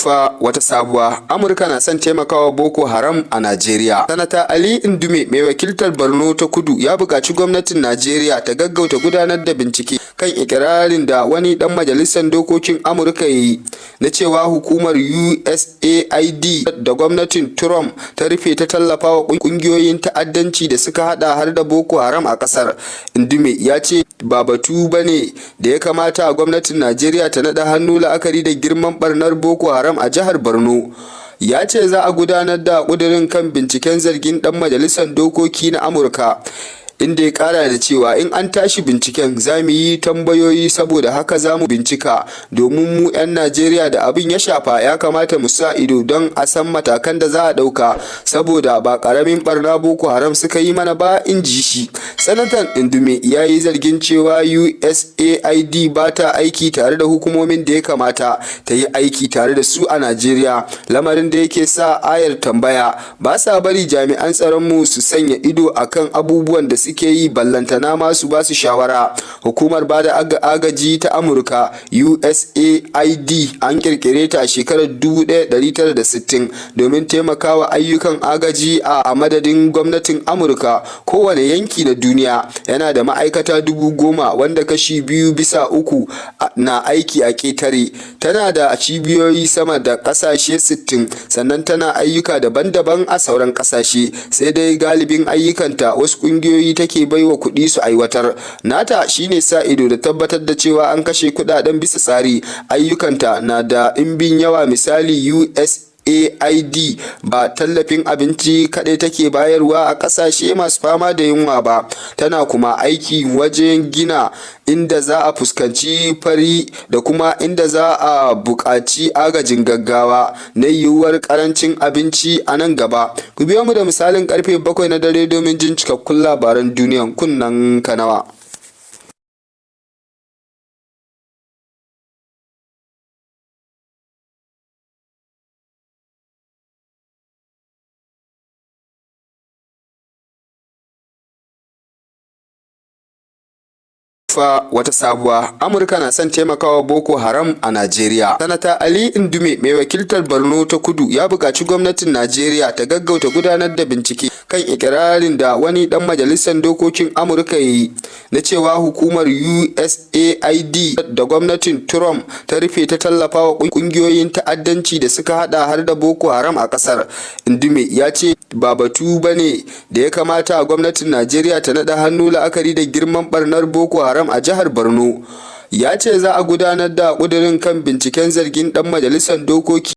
Fa wata sabuwa: Amurka na son taimakawa Boko Haram a Najeriya. Sanata Ali Ndume mai wakiltar Borno ta Kudu ya buƙaci gwamnatin Najeriya ta gaggauta gudanar da bincike kan iƙirarin da wani ɗan majalisar dokokin Amurka ya yi na cewa hukumar USAID da gwamnatin Trump ta rufe ta tallafawa ƙungiyoyin ta'addanci da suka haɗa har da Boko Haram a ƙasar. Ndume ya ce ba batu ba ne da ya kamata gwamnatin Najeriya ta naɗa hannu, la'akari da girman ɓarnar Boko Haram a jihar Borno. Ya ce za a gudanar da ƙudurin kan binciken zargin ɗan majalisar dokoki na Amurka, inda ya kara da cewa, "In an tashi binciken, za mu yi tambayoyi. Saboda haka za mu bincika, domin mu 'yan Najeriya da abin ya shafa ya kamata mu sa ido don a san matakan da za a ɗauka, saboda ba ƙaramin barna Boko Haram suka yi mana ba," in ji shi. Sanatan Ndume ya yi zargin cewa USAID ba ta aiki tare da hukumomin da ya kamata ta yi aiki tare da su a Najeriya, lamarin da yake sa ayar tambaya. "Ba sa bari jami'an tsaronmu su sanya ido akan abubuwan da suke yi, ballantana ma su ba su shawara." Hukumar bada agaji ta Amurka, USAID, an kirkire ta a shekarar 1960 domin taimakawa ayyukan agaji a madadin gwamnatin Amurka kowane yanki na duniya. Yana da ma'aikata 10,000, wanda kashi biyu bisa uku na aiki a ƙetare. Tana da cibiyoyi sama da ƙasashe 60, sannan tana ayyuka daban-daban a sauran ƙasashe. Sai dai galibin ayyukanta wasu ƙungiyoyi take baiwa kuɗi su aiwatar. Nata shine sa ido da tabbatar da cewa an kashe kuɗaɗen bisa tsari. Ayyukanta na da ɗimbin yawa. Misali, USAID ba tallafin abinci kaɗai take bayarwa a ƙasashe masu fama da yunwa ba, tana kuma aiki wajen gina inda za a fuskanci fari da kuma inda za a buƙaci agajin gaggawa na yiwuwar ƙarancin abinci a nan gaba. Ku biyo mu da misalin karfe 7 na dare domin jin cikakkun labaran duniyan. Kunnen kanawa. Fa wata sabuwa: Amurka na son taimakawa Boko Haram a Najeriya. Sanata Ali Ndume mai wakiltar Borno ta Kudu ya buƙaci gwamnatin Najeriya ta gaggauta gudanar da bincike kan iƙirarin da wani ɗan majalisar dokokin Amurka ya yi na cewa hukumar USAID da gwamnatin Trump ta rufe ta tallafawa ƙungiyoyin ta'addanci da suka haɗa har da Boko Haram a ƙasar. Ndume ya ce ba batu ba ne da ya kamata gwamnatin Najeriya ta naɗa hannu, la'akari da girman ɓarnar Boko Haram a jihar Borno. Ya ce za a gudanar da ƙudurin kan binciken zargin ɗan majalisar dokoki.